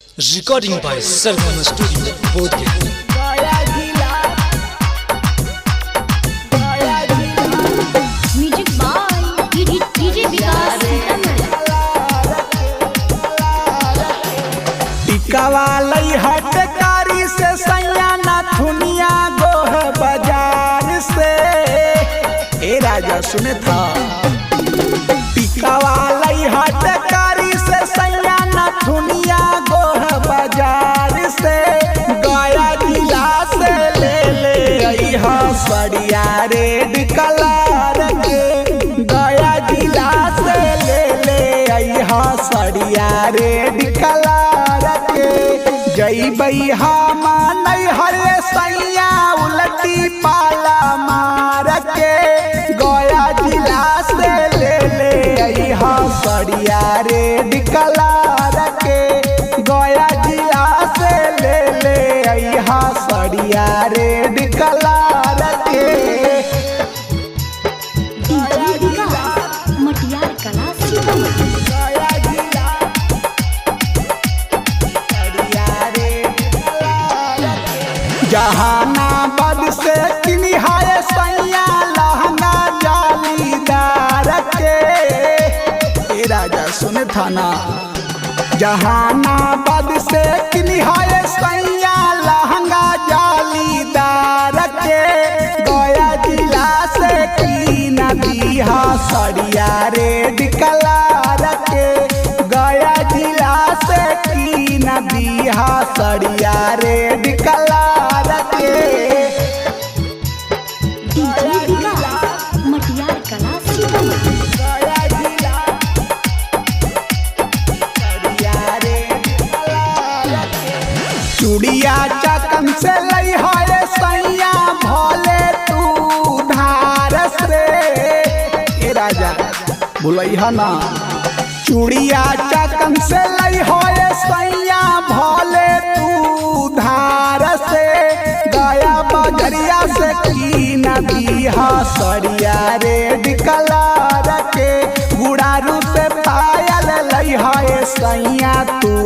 Recording by Sargama Studio, Bodh Gaya. Music by DJ Vikas Sitamarhi. टिकावा लई हटकारी से सैया नथुनिया गोह बाजार से। ए राजा सुने था, टिकावा लई हटकारी से सैया नथुनिया गोह बाजार से। गया जिला से ले ले अइहा सड़िया रेड कलर के। गया जिला से ले ले अइहा सड़िया रेड कलर के। जइबै हम नैहर सैया उलटी पाला मार के। गया जिला से ले ले अइहा सड़िया रेड कलर के। गया जिला से ले ले अइहा सड़िया रेड कलर के। डीजे विकास मटियार कला सीतामढ़ी। गया जिला सड़िया रेड कलर के। जहानाबाद से किनिहाय सैया लहंगा जालीदार के। ए राजा सुन थाना, जहानाबाद से किनिहाय सैया लहंगा जालीदार के। गया जिला से की नदिया सड़िया रेड कलर के। गया जिला से की नदिया सड़िया रेड कलर के। डीजे विकास मटियार कला सीतामढ़ी। गया जिला सड़िया रेड कलर के। चूड़िया चकन से लई हाय सैया भोले तू धार से। ए राजा भुलैहा ना, चूड़िया चकन से लई हाय सैया भोले तू धार से। गया बजरिया से की नदिया सड़िया रेड कलर के। गुड़ारू से पायल लई हाय सैया तू